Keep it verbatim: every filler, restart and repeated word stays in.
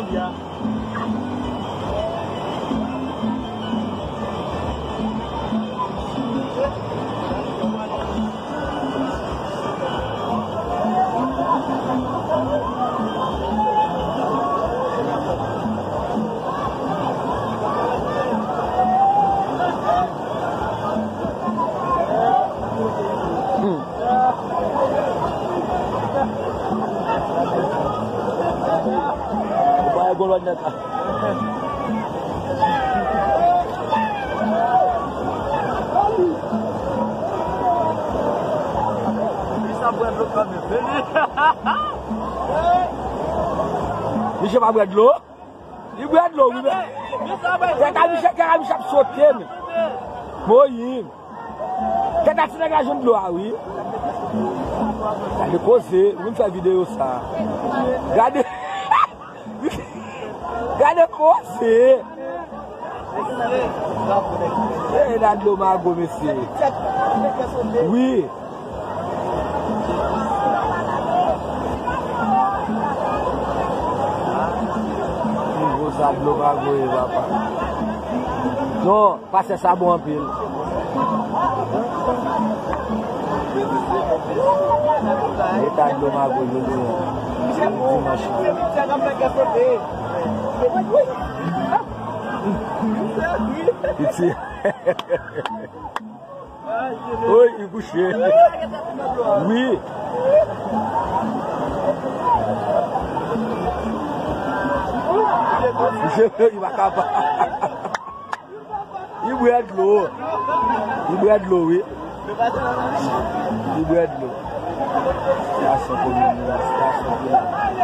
Ou pa wè gon lòt nèg la. Misye pa bwè dlo? Li bwè dlo, wi, men. Kaka Michel, kaka Michel ap sote, men. Moyiz. Kaka ti nèg la jwenn dlo a, wi. Gade koze, ou vin fè videyo sa. Gade. Gade koze. E la dlo mago, mesye. Wi. Nivo sa dlo mago ye, papa. Non, pastè sa bon anpil. Eta dlo mago jodi a. Dimanch. Piti. Oy, li kouche. Wi. Li pa kapab. Li bwè dlo. Li bwè dlo, wi. Li bwè dlo. Stasyon komin, stasyon komin.